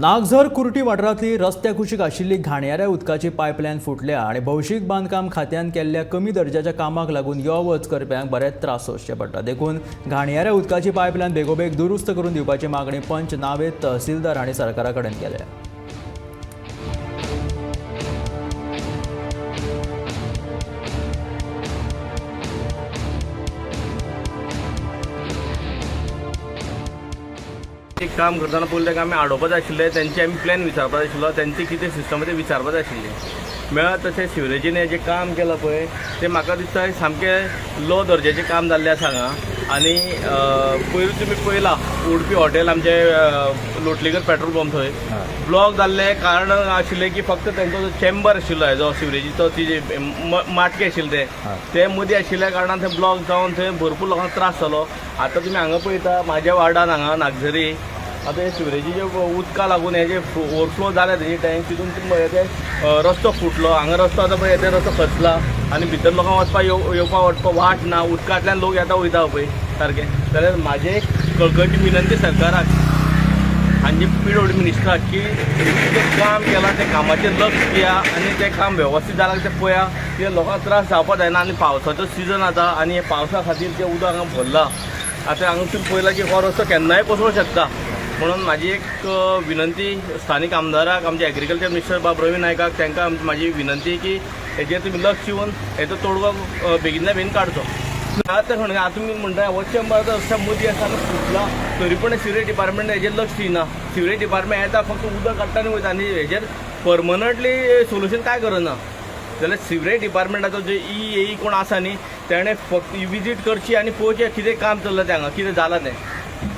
नागझर कुर्टी वाठारांतली रस्त्या कुशीक आशिल्ली घाणयाऱ्या उदकाची पायपलायन फुटल्या आनी भौशीक बांदकाम खात्यान केल्ल्या कमी दर्जाच्या कामाक लागून यो वच करप्यांक बरेच त्रास सोंसचे पडटा. देखून घाणयाऱ्या उदकाची पायपलायन बेगोबेग दुरुस्त करून दिवपाची मागणी पंच नावेद तहसीलदार हांणी सरकारा कडेन केल्या. एक काम करतना पयलीं तांकां आमी आडोवपा जाय आशिल्लें, तेंचे आमी प्लॅन विचारपा जाय आशिल्लो, तेंचे कितें सिस्टम तें विचारपा जाय आशिल्लें. मेळत तशें सिवरेजीन हें जें काम केलां पळय तें म्हाका दिसता सामकें लो दर्जाचें काम जाल्लें आसा हांगा. आनी पयरूच तुमी पळयलां उडपी हॉटेल आमचें लोटलीकर पेट्रोल पंप थंय ब्लॉक जाल्लें कारण आशिल्लें की फक्त तेंचो जो चेंबर आशिल्लो हेजो सिवरेजीचो ती जी माटके आशिल्ले ते ते मदीं आशिल्ल्या कारणान थंय ब्लॉक जावन थंय भरपूर लोकांक त्रास जालो. आतां तुमी हांगा पळयता म्हाज्या वार्डान हांगा नागझरी आतां हे सिवरेजीचे उदका लागून हे जे ओवरफ्लो जाले तेजी टँक तितून ते रस्तो फुटलो. हांगा रस्तो आतां पळय ते रस्तो खचला आनी भितर लोकांक वचपाक येवपाक वचपाक वाट ना, उदकांतल्यान लोक येता वयता पळय सारकें. जाल्यार म्हाजें एक कळकळची विनंती सरकाराक आनी पीडब्ल्यूडी मिनिस्टराक की जें काम केलां तें कामाचेर लक्ष दिया आनी तें काम वेवस्थीत जालां तें पळया, कित्याक लोकांक त्रास जावपाक जायना. आनी पावसाचो सिजन आतां आनी हे पावसा खातीर जें उदक हांगा भरलां आतां हांगा तुमी पळयलां की हो रस्तो केन्नाय कोसळूंक शकता. म्हणून म्हाजी एक विनंती स्थानीक आमदाराक, आमचे एग्रीकल्चर मिनिस्टर बाब रवी नायकाक, तांकां म्हाजी विनंती की हेजेर तुमी लक्ष दिवन हेचो तोडगो बेगिनल्या बेगीन काडचो. आतां खंय आतां तुमी म्हणटा हो चेंबर आतां रस्त्या मदीं आसा आनी फुटला, तरी पण सिवरेज डिपार्टमेंट हेजेर लक्ष दिना. सिवरेज डिपार्टमेंट येता फक्त उदक काडटा आनी वयता आनी हेजेर परमनंटली सोल्युशन कांय करना. जाल्यार सिवरेज डिपार्टमेंटाचो जे ई ए कोण आसा न्ही तेणें फक्त विजीट करची आनी पळोवचें कितें काम चल्लां तें हांगा, कितें जालां तें.